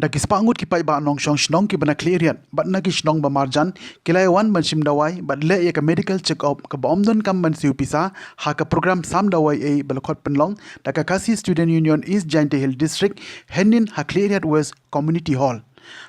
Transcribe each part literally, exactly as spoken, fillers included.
Da ki spah ngut ki paidbah nongshong shnong kiba na khlieh riat bad na ki shnong ba marjan ki la ïa wan ban shim dawai bad leh ïa ka medical check up kaba ym donkam ban siew pisa ha ka program sam dawai ei ba la khot pynlong da ka Khasi Student Union East Jaintia Hills District hynnin ha Khliehriat West Community Hall.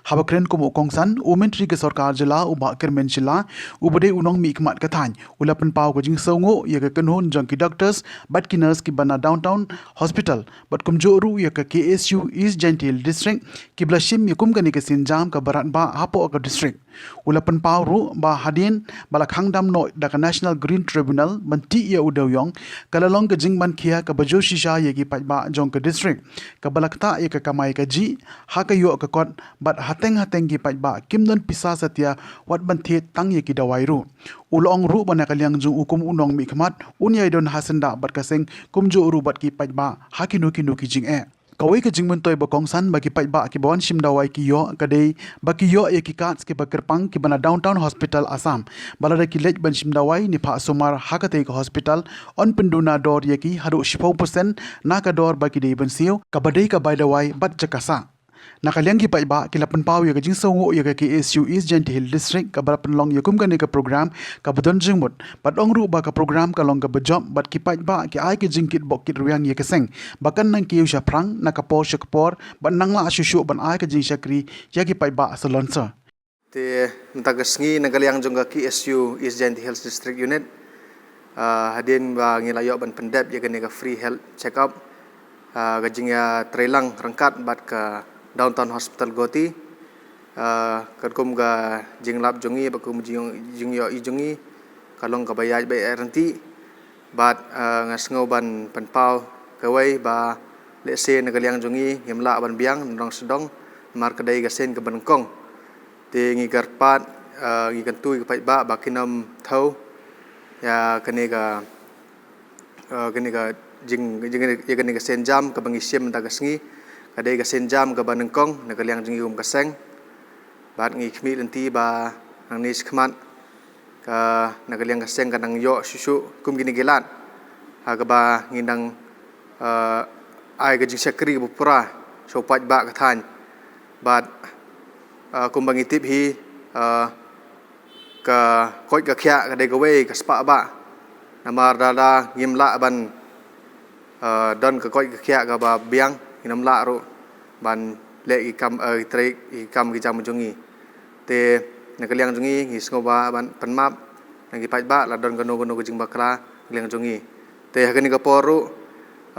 Haba kren kum u kongsan, u Myntri ka Sorkar Jylla u Bah Kyrmen Shylla, uba dei u nongmihkhmat ka thaiñ, u la pynpaw ka jingsngewnguh ïa ka kynhun jong ki doctors bad ki nurse kiba na Downtown Hospital bad kumjuh ruh ïa ka K S U East Jaintia Hills District kiba la shim ïa kum kane ka sienjam kaba radbah hapoh ka district. U la pynpaw ruh ba hadien ba la khang dam noh da ka National Green Tribunal ban tih ïa u dewïong, ka la long ka jingman khia kaba jur shisha ïa ki paidbah jong ka district, kaba la ktah ïa ka kamai kajih ha ka ïoh ka kot bad hateng hateng ki paidbah kim don pisa satia wat ban thied tang ïa ki dawai ruh. U la ong ruh ba na ka liang jong u kum u nongmihkhmat un ïai don ha syndah bad ka seng kumjuh ruh bad ki paidbah ha kino kino ki jingeh. Kawei ka jingmyntoi ba kongsan ba ki paidbah kiba wan shim dawai ki ïoh ka dei ba ki ïoh ïa ki cards kiba kyrpang kiba na Downtown Hospital Assam. Ba lada ki leit ban shim dawai neibhah sumar ha katei ka hospital, yn pynduna dor ïa ki haduh shiphew percent na ka dor ba ki dei ban siew, kaba dei ka bai dawai bad jaka sah. Na ka liang ki paidbah ki la pynpaw ïa ka jingsngewnguh ïa ka K S U East Jaintia Hills District kaba la pynlong ïa kum kane ka program kaba don jingmut, bad ong ruh ba ka program ka long kaba jop bad ki paidbah ki ai ka jingkitbok kitrwiang ïa ka seng ba kan nang kiew shaphrang na ka por sha ka por bad nang lah shuh shuh ban ai ka jingshakri ïa ki paidbah salonsor. Te mynta ka sngi na ka liang jong ka K S U East Jaintia Hills District Unit, ah, hadien ba ngi la ïoh ban pyndep ïa kane ka free health check up, ah, ka jingïatreilang ryngkat bad ka Downtown Hospital Guwahati, ah, katkum ka jinglap jong ngi bad kum jing, jingïohi jong ngi ka long kaba ïaid beit ryntih. Bad, ah, nga sngew ban pynpaw kawei ba lehse na ka liang jong ngi ngim lah ban biang na dong sdong namar ka dei ka sien kaba nyngkong. Te ngi kyrpad, ah, ngi kyntu ïa ki paidbah ba kin ym thew ïa kane ka, ah, kane ka jing, jing, ïa kane ka sienjam kaba ngi shim mynta ka sngi. Ka dei ka sienjam kaba nyngkong na ka liang jong ngi kum ka seng. Bad ngi khmih lynti ba nangne shakhmat ka, na ka liang ka seng kan nang ïoh shuh shuh kum kine ki lad ha kaba ngin nang, eh, ai ka jingshakri kaba pura sha u paidbah ka thaiñ. Bad, eh, kumba ngi tip hi, eh, ka koit ka khiah ka dei kawei ka spah bah. Namar lada ngim lah ban, eh, don ka koit ka khiah kaba biang, ngin ym lah ruh ban leh ki kam, eh, ki trei ki kam ki jam jong ngi. Te na ka liang jong ngi ngi sngewbha ban pynmap na ki paidbah lada don kano kano ka jingbakla na ka liang jong ngi. Te ha kane ka por ruh,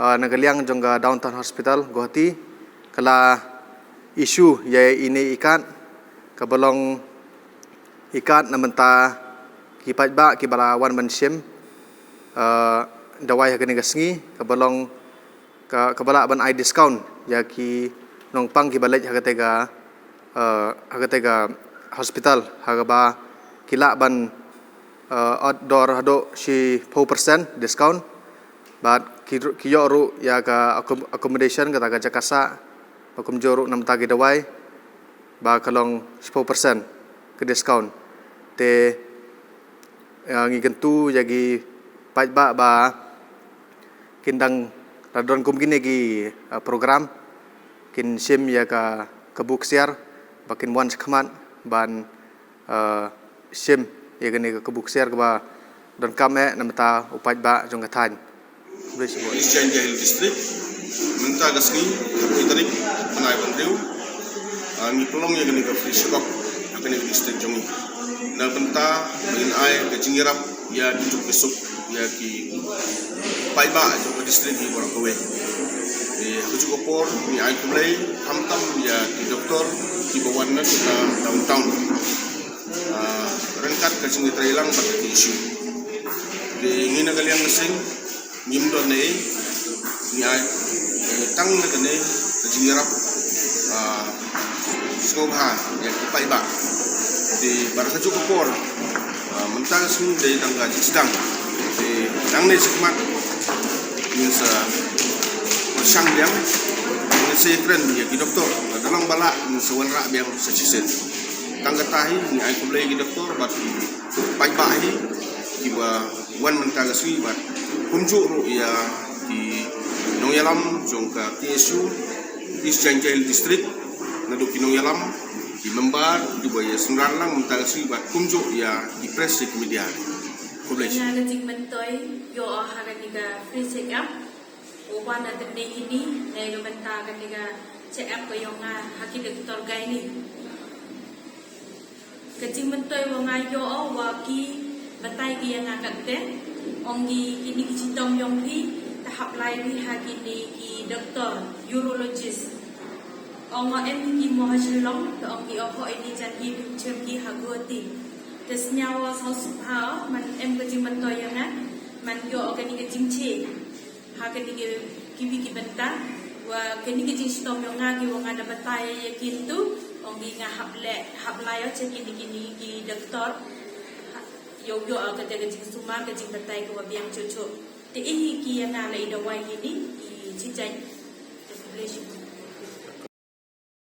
eh, na ka liang jong ka Downtown Hospital Guwahati ka la issue ïa ine i card kaba long i card na bynta ki paidbah kiba la wan ban shim, eh, dawai ha kane ka sngi kaba long ka, kaba lah ban ai discount ïa ki nongpang kiba leit ha katei ka, eh, ha katei ka hospital ha kaba ki lah ban, eh, ot dor haduh shiphew percent discount. Bad ki, ki ïoh ruh ïa ka accom-, accommodation kata ka jaka sah, ba kumjuh ruh na bynta ki dawai ba ka long shiphew percent ka discount. Te, eh, ngi kyntu ïa ki paidbah ba kin dang, lada don kum kine ki, eh, program, kin shim ïa ka, ka kabu ksiar ba kin wan shakhmat ban, eh, shim ïa kane ka kabu ksiar kaba donkam eh na bynta u paidbah jong ka thaiñ. Khublei shibun. East Jaintia Hills District, mynta ka sngi, arphew tarik bnai ba hynriew, ah, ngi pynlong ïa kane ka free check up ha kane ka district jong ngi na bynta ba ngin ai ka jingïarap ïa ki duk ki suk ïa ki paidbah jong ka district hi baroh kawei. Te ha kajuh ka por ngi ai khublei khamtam ïa ki doktor kiba wan na ka Downtown, ah, ryngkat ka jingïatreilang bad ka K S U. Te ngi na ka liang ka seng ngim don ne, ngi ai, eh, tang na kane ka jingïarap, ah, sngewbha ïa ki paidbah. Te bad ha kajuh ka por, ah, mynta ka sngi dei tang ka jingsdang. Te nangne shakhmat ngin sa pyrshang biang, ngin sa ïakren ïa ki doktor, lada long ba lah ngin sa wanrah biang sa shisien. Tang kata hi ngi ai khublei ïa ki doktor bad ki paidbah hi kiba wan mynta ka sngi bad kumjuh ruh ïa ki nongïalam jong ka K S U East Jaintia Hills District Naduh ki nongïalam, ki member, kiba ïa synran lang mynta ka sngi bad kumjuh ïa ki press ïa ki media. Khublei. Nga ka jingmyntoi ïoh ha kane ka free check up. Uba na tynne kini, ne ka mynta kane ka check up ka ïong nga ha ki doktor gynae. Ka jingmyntoi wa nga ïoh wa ki batai ki ïa nga katte. Ong ki kini ki chitom ïong phi, ta hap lai ri ha kini ki doktor urologist. Ong o em ki mo ha Shillong, ta ong ki o ho ini jan ki bim chem ki ha Guwahati. Ta sñiaw wa saw suk ha o, man em ka jingmyntoi ïa nga, man ïoh kani ka jingche. Ha kani ki kiwi ki bynta, wa kani ki jingshitom ïong nga ki wa nga da batai ïa ki tu, ong ki nga hap leh, hap lai o cha kini kini ki doktor. Ïoh ïoh ka te ka jingsumar ka jingbatai ka wa biang chuh chuh. Te ini ki ïa nga la i dawai kini ki chijai.